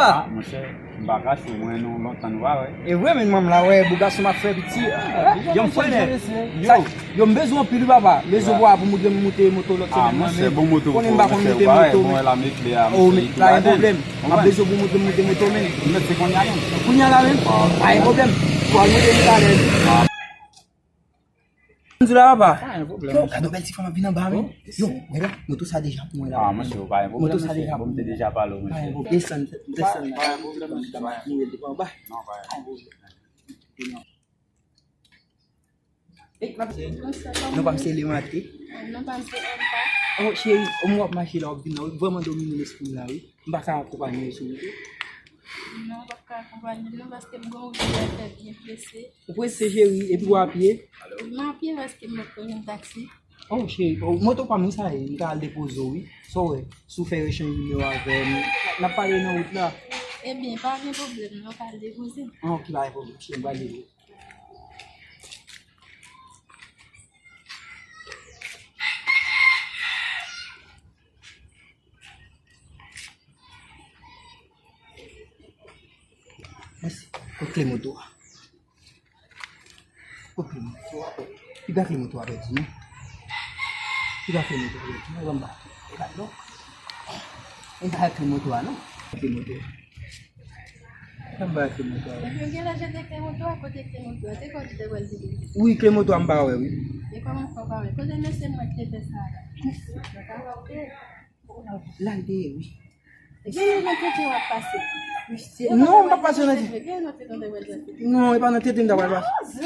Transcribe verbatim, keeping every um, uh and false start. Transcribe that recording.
Ah, monchè, m pa kache w, mwen nou lontan nou pa wè. E vre, men manm la, wè, bò gason m ap fè piti. Yo, m konnen. Yo, m bezwen anpil, wi, papa. Bezwen papa pou moute, moute moto lòt semèn nan, men konnen m pa konn moute moto, men. Oh, men pa gen pwoblèm. M ap bezwen pou moute, moute moto, men. Kounye a la, men. Pa gen pwoblèm. Pou al moute moto talè. M di la, papa. Pa gen pwoblèm. Yo, gade yon bèl ti fanm ap vin anba, men. Yo, wè la, moto sa deja pou mwen la. Ah, monchè, pa gen pwoblèm, monchè. Bon, m te deja pale w, monchè. Pa gen pwoblèm. Desann, desann la. Pa gen pwoblèm, monchè. Moute devan anba. Non, pa gen pwoblèm. Non, pa m se Lemate. Non, pa m se Elpa. Oh, cheri, ou m w ap mache la, w ap vin la, ou vrèman domine lespri m la, wi. M pa ka akonpanye w sou wout, wi. Non, m p ap ka akonpanye w, non, paske m gen yon wout pou m fè byen prese. Ou prese, cheri, epi w apye? M apye paske m mèt pran yon taksi. Oh, cheri, oh, moto pa m, wi, sa ye, m ka al depoze w, wi. Sa w wè, si w fè echanj nimewo avè m, n ap pale nan wout la. Ebyen, pa gen pwoblèm, non, w ka al depoze m. Ah, ok, pa gen pwoblèm, cheri, m pral depoze w. Mèsi. Kot kle moto a? Kot kle moto a? Piga kle moto a pèdi, non? Piga kle moto a pèdi, non? Ban m ba. Gad, non? M pa kle moto a, non? Kle moto a. Ban m ba kle moto a. Epi, ou gen lè jete kle moto a, kote kle moto a? Se kòm ou te wè l vide. Wi, kle moto a m pa wè, wi. E kòman fè w pa wè? Kote mesye m wè ki te fè sa la? Yo ka wè w. L al dèyè, wi. Gen yon nan tete w ap pase. Non, m pa pase nan tete. Gen yon nan tete w ap pase. Non, e pa nan tete m ta pral pase.